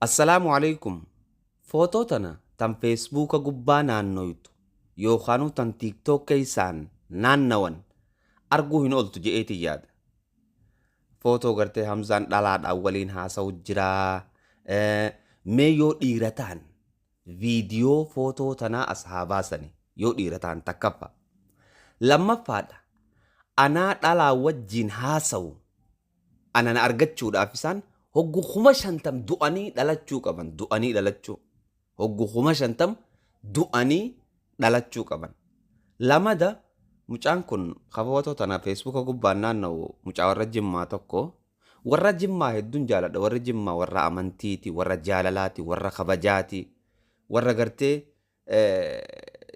Assalaamu Aleykum Footoo tana tan Feesbuuka gubbaa naannoytu yookaanuu tan TikTok keeysaan naannawan arguu hin ooltu je'eetiin yaada. Footoo gartee Hamzaan dhalaadhaan waliin haasa'u jira. Mee yoo dhiira ta'an viidiyoo footoo tanaa as haa baasani yoo dhiira ta'an takkaffa. Lammaffaadha anaa dhalaa wajjiin haasa'u ana na argachuudhaaf isaan hoggu 50,000 du'anii dhalachuu qaban du'anii dhalachuu hoggu 50,000 du'anii dhalachuu qaban. Lamada mucaan kun kafootoo tana feesbuuka gubbaan naanna'u mucaa warra Jimmaa tokko. Warra Jimmaa hedduun jaaladha. Warri Jimmaa warra amantiiti, warra jaalalaati, warra kabajaati, warra gartee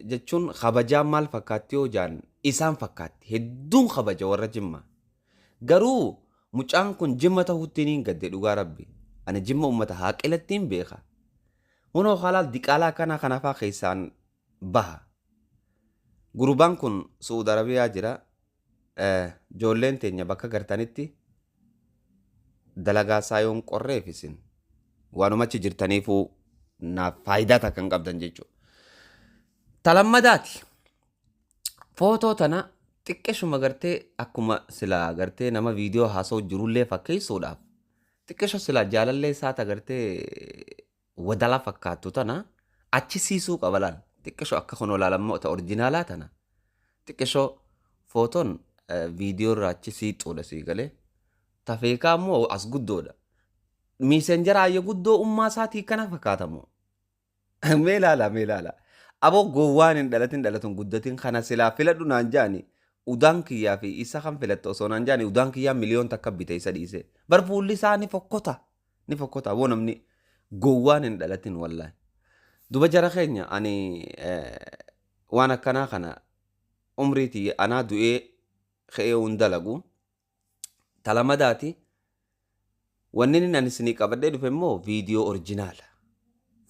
jechuun kabajaan maal fakkaatti yoo jaan isaan fakkaatti. Hedduun kabaja warra Jimmaa. Garuu mucaan kun Jimma ta'uutti niin gadde dhugaa rabbi. Ani Jimma ummata haaqilattiin beeka. Hunoo halaal diqaalaa akkanaa kanafaa keessaan baha. Gurbaan kun Su'uud Arabiyaa jira. Ijoolleen teenya bakka gartanitti dalagaa isaa yoon qorreef isin waanuma achi jirtaniifuu naaf faayidaa takka hin qabdan jechuudha. Talammadaati. Footoo tana xiqqeshuma gartee akkuma silaa gartee nama viidiyoo haasa'u jirullee fakkeessuudhaaf xiqqesho silaa jaalallee isaa ta gartee wadala fakkaattu tana achi siisuu qaba laal. Xiqqesho akka kunoo laalammoo ta orjinaalaa tana xiqqesho footoon viidiyoo irraa achi siixuudha sii galee. Ta feekaa immoo as guddoodha. Miisenjara ayya guddoo ummaa isaatii kana fakkaatamoo. Mee ilaala mee ilaala. Aboo gowwaan hin dhalatin dhalatun guddatin kana silaa filadhu naan jaani udaan kiyyaa fi isa kan filatte osoo naan jaani udaan kiyyaa 1,000,000 bite isa dhiise. Bar fuulli isaa ni fokkota. Ni fokkota aboo namni gowwaan hin dhalatin wallaahi. Duba jara keenya ani waan akkanaa kana umrii tiyya anaa du'ee ka'ee hin dalagu. Talamadaati wanni inni ani isinii qabadhee dhufe immoo viidiyoo orjinaala.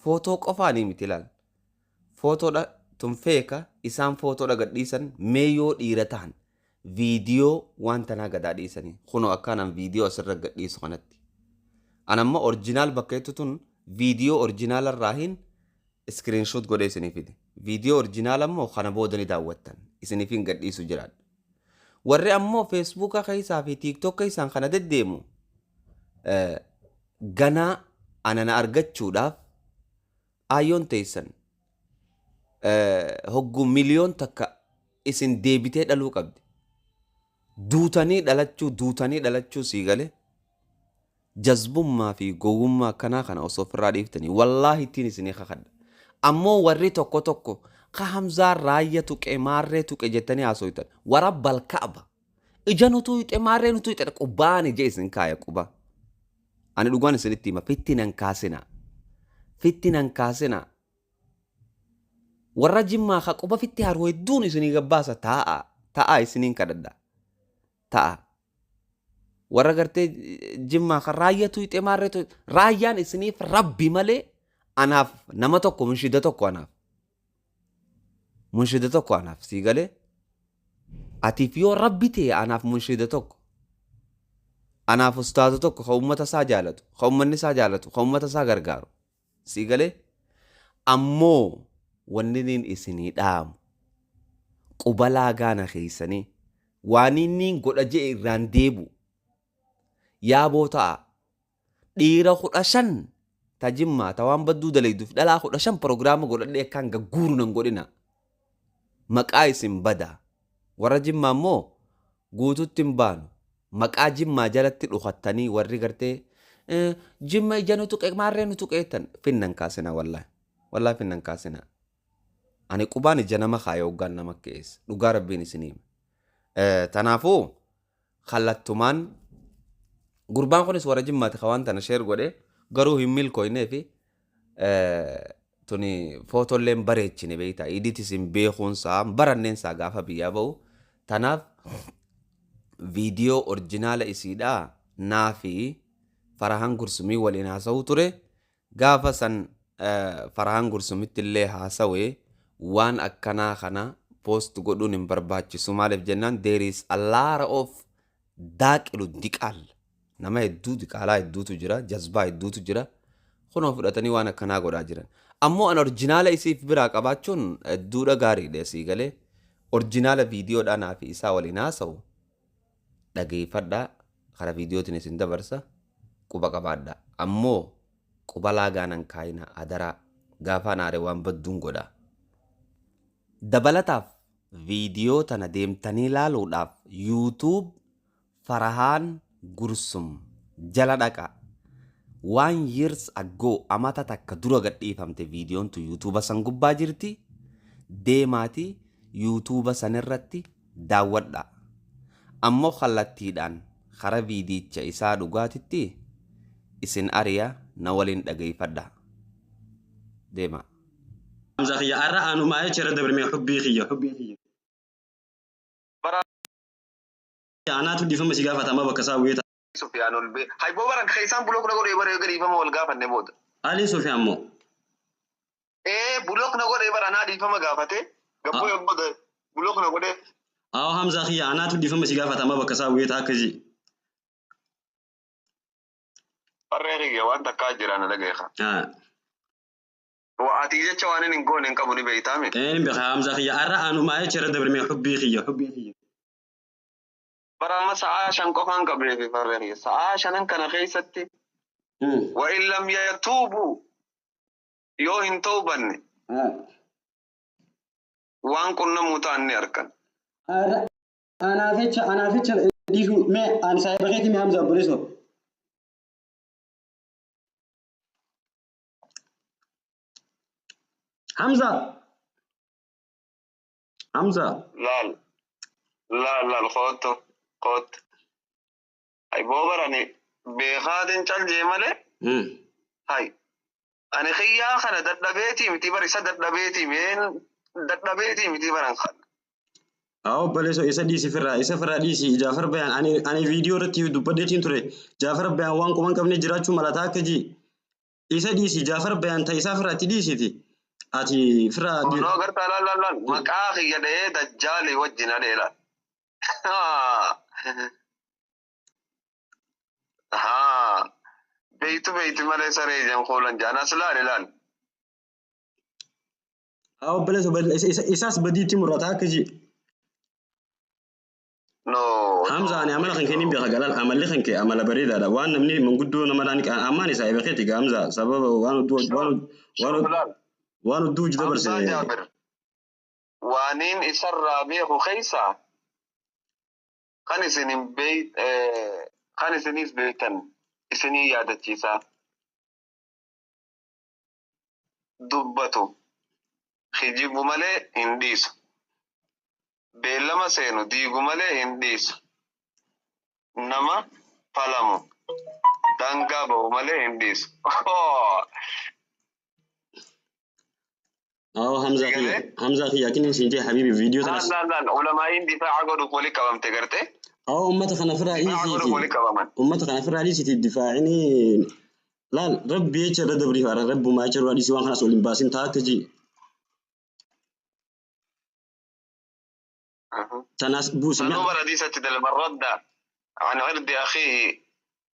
Footoo qofaanii miti ilaal. Footoodha tun feeka isaan footoodha gadhiisan mee yoo dhiira ta'an viidiyoo waan tanaa gadaa dhiisanii kunoo akkaanaan viidiyoo asirra gadhiisu kanatti. An amma orjinaal bakka jettu tun viidiyoo orjinaala irraa hin iskiriinshoot godhee isinii fide. Viidiyoo orjinaala immoo kana booda ni daawwattan isiniif hin gadhiisu jiraadha. Warri ammoo Feesbuuka keessaa fi TikTok keessaan kana deddeemu ganaa ana na argachuudhaaf aayyoon teessan hogguu 1,000,000 isin deebitee dhaluu qabdi. Duutanii dhalachuu duutanii dhalachuu sii galee jazbummaa fi gowwummaa akkanaa kana osoo ofirraa dhiiftanii wallaahi ittiin isinii kakadha. Ammoo warri tokko tokko ka Hamzaa raayya tuqe maarree tuqe jettanii haasoytan wara balka'aba. Ija nutuu hixe maarree nutuu hixe qubaan ija isin kaaya quba. Ani dhugaan isinitti hima fitti nan kaasinaa. Fitti nan kaasinaa. Warra Jimmaa ka quba fitti haru hedduun isinii gabbaasa taa'a taa'a isiniin kadhadha. Ta'a. Warra gartee Jimmaa kan raayyaa tuyxee maarree tuyxe raayyaan isiniif rabbi malee anaaf nama tokko munshida tokko anaaf. Munshida tokko anaaf sii galee atiif yoo rabbi ta'e anaaf munshida tokko. Anaaf ustaaza tokko ka uummata isaa jaalatu, ka uummanni isaa jaalatu, ka uummata isaa gargaaru. Sii galee ammoo wanni niin isinii dhaamu qubalaa gaana keessanii waan inniin godha je'e irraan deebu yaaboo ta'a dhiira 15 ta Jimmaa ta waan badduu dalayduuf dhalaa 15 prograama godhadhee akkaan gagguuru nan godhina maqaa isin badaa warra Jimmaa immoo guututti hin baanu maqaa Jimmaa jalatti dhukattanii warri gartee Jimma ija nu tuqe maarree nu tuqeettan finnan kaasina wallaahi wallaahi finnan kaasina ani qubaan ija nama kaaya hoggaan nama keessa dhugaa rabbiin isinii hima. Tanaafuu kallattumaan gurbaan kunis warra Jimmaati ka waan tana sheer godhe garuu hin milkooynee fi tuni footollee hin bareechine beektaa iditis hin beekuunsaa hin baranneensaa gaafa biyyaa ba'u tanaaf viidiyoo orjinaala isiidhaa naa fi Farahaan Gursumii waliin haasa'uu ture gaafa san Farahaan Gursumitti illee haasawe waan akkanaa kana post godhuun hin barbaachisu maaliif jennaan there is a lot of daaqilu diqaal nama hedduu diqaalaa hedduutu jira jazbaa hedduutu jira. Kunoo fudhatanii waan akkanaa godhaa jiran. Ammoo an orjinaala isiif biraa qabaachuun hedduudha gaariidha sii galee. Orjinaala viidiyoodhaa naa fi isaa waliin haasa'u dhageeffadhaa karaa viidiyootiin isin dabarsa quba qabaadha. Ammoo quba laagaan kaayina adaraa gaafaan aare waan badduun godha. Dabalataaf viidiyoo tana deemtanii laaluudhaaf YouTube Farahaan Gursum jala dhaqa. 1 years ago, amata takka dura gadhiifamte viidiyoon tu YouTube san gubbaa jirti. Deemaati YouTube sanirratti daawwadha. Ammoo kallattiidhaan karaa viidiyicha isaa dhugaatitti isin ariya, na waliin dhageeffadha. Deema. Hamza kiyya, arra anumaa jecha irra dabarmee hubbii kiyya, hubbii kiyya. Anaatu dhiifama si gaafatama bakka isaa bu'ee ta'a. Sufiyaan ol bee. Hayboo baran keessaan block na godhee bara dhiifama wal gaafanne booda. Ali Sufiyaan moo? Ee, block na godhee bara anaa dhiifama gaafate. Gabboo booda block na godhee. Awo Hamza kiyya, anaatu dhiifama si gaafatama bakka isaa bu'ee ta'a akkasii. Farree kiyya, waan takkaa jira na dhageeka. Ati jecha waan inni hin goone hin qabu ni beeytaami. Een beeka Hamza kiyya, arra anumaa jecha irra dabarmee hubbii kiyya, hubbii kiyya. Bara amma sa'aa 5 qofaan qabneefi farree kiyya. Sa'aa 5n kana keessatti وإن لم يتوبوا yoo hin tawbanne waan qunnamuu ta'an ni argan. Anaaf jecha, anaaf jecha dhiisu mee ani saahiba keetii mee Hamza obboleessoo. Hamza. Hamza. Laal laal laal, koottu koottu. Hayboo barani beekaatiin caljee malee hay ani xiyyaa kana dadhabeetii miti bar isa dadhabeetii meen dadhabeetii miti baran kana. Haa obboleessoo, isa dhiisi firraa, isa firraa dhiisi. Jaafar Bayaan ani viidiyoo irratti dubbadheetiin ture. Jaafar Bayaan waan quban qabne jiraachuu malataa akka ji. Isa dhiisi, Jaafar Bayaan ta'e isaa firraa itti dhiisiti. Ati firraa. Kunoo gartaa, laal laal laal, maqaa kiyya dha'ee dajjaalii wajjin adee laal. Haa beeytu beeyti malee saree ijaan kuulan jaan as laali laal. Haa obboleessoo, isaas badiitti murata akka ji. No. Hamza, ani amala kan kennin beeka galal, amalli kan kee amala bareedaadha. Waan namni manguddoo nama dhaan ammaan isaa beekeeti gaa Hamza, sababa waan hudduu waan waan Laal. waan hudduu hojii dabarse. Hamzaa Jaabir waaniin isarraa beeku keessa kan isin hin beey kan isinis beektan isinii yaadachiisaa dubbatu hijibu malee hin dhiisu, beellama seenu diigu malee hin dhiisu, nama falamu daangaa bahu malee hin dhiisu. Haa Hamza kiyya, Hamza kiyya, akinin siin jee habibi viidiyoo Laal tanas. Laal laal, ulamaa'iin difaaca godhuuf wali qabamte garte. Haa ummata kana firraa Difaaca godhuuf dhiisiiti. wali qabaman. Ummata kana firraa dhiisiiti difaa'ini laal rabbi jecha irra dabriif ara rabbumaa jecha irraa dhiisii waan kanas ol hin baasin ta'a akka ji. Tanaas buusi. Sanuu bara hadiisatti dalban رد عن عرض أخيه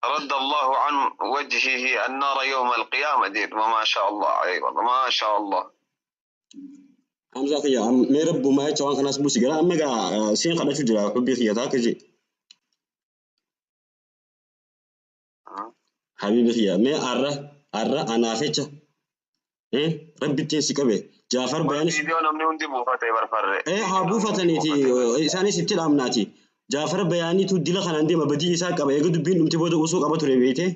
رد الله عن وجهه النار يوم القيامة جيد ما شاء الله عليه والله ما شاء الله. Hamza kiyya, mee rabbumaa jecha waan kanaas buusi gara amma gaa siin kadhachuu jira hubbii kiyya ta'a akka ji. Habibi kiyya, mee arra arra anaaf jecha rabbittiin si qabe Jaafar Bayaanis. Viidiyoo namni hundi buufate barfarre. Haa buufataniiti, isaanis itti dhaamnaati. Jaafar Bayaaniitu dila kanaan deema, badii isaa qaba, eega dubbiin dhumti booda osoo qaba ture beeyte.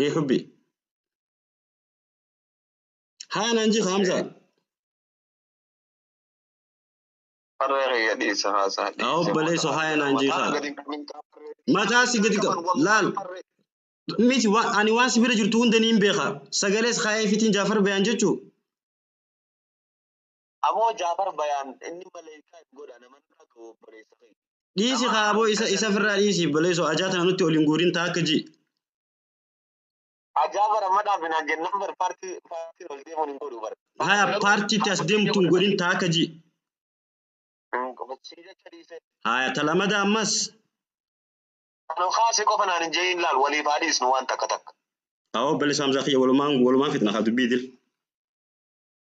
Ee hubbi. Haa naan jika Hamza. Farree kiyya, dhiisa haasaa. Haa obboleessoo, haa naan jika. Mataa si gadi qaba. Laal. Miti ani waan si bira jirtu hunda niin beeka. Sagalees kaayee fitiin Jaafar Bayaan jechuu. Amoo Jaafar Bayaan inni maleekaa godha namarraa ga'u obboleessa kiyya. Dhiisi kaaboo isa isa firraa dhiisi obboleessoo, ajaa tana nutti ol hin guurin ta'a akka ji. Ajaa bara madhaa binaan jennaan bar paartii paartiin ol deemuun hin godhu bara. Haya paartiitti as deemtu hin godhin ta'a akka ji. Sii jecha dhiisee. Haya talamada ammas. Anu kaase qofa naan hin jeeyin laal waliif haa dhiisnu waan takka takka. Awwa obboleessa Hamzaa kiyya walumaan walumaan fitna haa dubbii dil.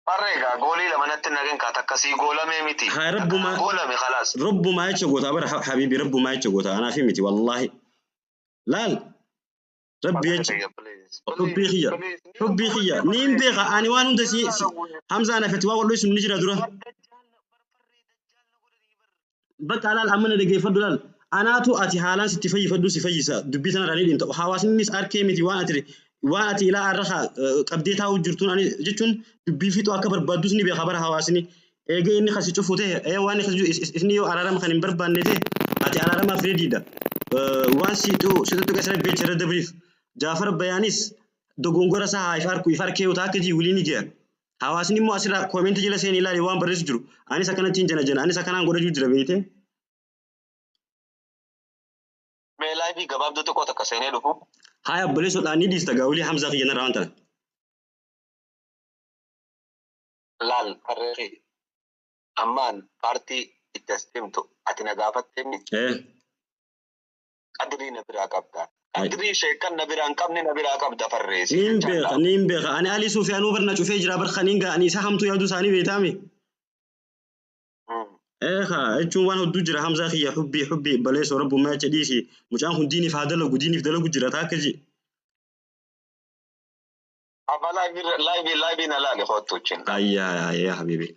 Harree egaa goolii lama natti naqin kaa takka sii goolamee miti. Haa Takka naa rabbumaa goolame khalaas. rabbumaa jecha gootaa bara habiibi rabbumaa jecha gootaa anaaf miti wallaahi. Laal rabbi Farree jecha kiyya please. hubbii Please kiyya please. Ni hubbii kiyya gubadhe niin farree. beeka ani waan hunda si Irraa na guure. Hamzaa ana feti waan wal dhoysu ni jira dura. Bar dajjaal bar farree dajjaal na godhanii bar. Bakka laal amma na dhaggeeffadhu laal. Anaatu ati haalaan sitti fayyifadhu si fayyisa dubbii sanarraa ni dhimta. Hawaasnis harkee miti waan ati ilaa har'a qabdee taa'u jirtuun ani jechuun dubbii fixuu akka barbaaddus ni beeka bara hawaasni. Eegee inni kasi cufu ta'e waan inni kasi inni yoo araarama kan hin barbaanne ta'e ati araaramaaf reediidha. Waan si tuttuqa isa beecha irra dabriif. Jaafar Bayaanis dogongora isaa haa if arku if arkee yoo ta'a akka jii wiliin ni jira. Hawaasni immoo asirraa koomentii jala seenii ilaali waan barreessu jiru. Anis akkanattiin jana jana anis akkanaan godhachuu jira beeyte. Mee laayivii gabaabduu xiqqoo takka seenee dhufu. Haya obboleessoodhaan ni dhiista gaawulii Hamzaa kiyya narraa waan tana. Laal farree kiyya. Ammaan paartii itti as deemtu ati na gaafattee miti. Qadrii na biraa qabda. Qadrii sheekan na biraa hin qabne na biraa qabda farree si Niin jechaan beeka laal. niin beeka ani Ali Suufiyaanuu bar na cufee jira bar kaniin gaa ani isa hamtuu yaaduu isaanii beektaami. Eekaa jechuun waan hedduu jira Hamzaa kiyya hubbii hubbii baleessoo rabbummaa jecha dhiisi mucaan kun diiniif haa dalagu diiniif dalagu jira taa akka ji. Abba laayivii laayivii laayivii na laali kottu wajjin. Ayyaa ayyaa habiibi.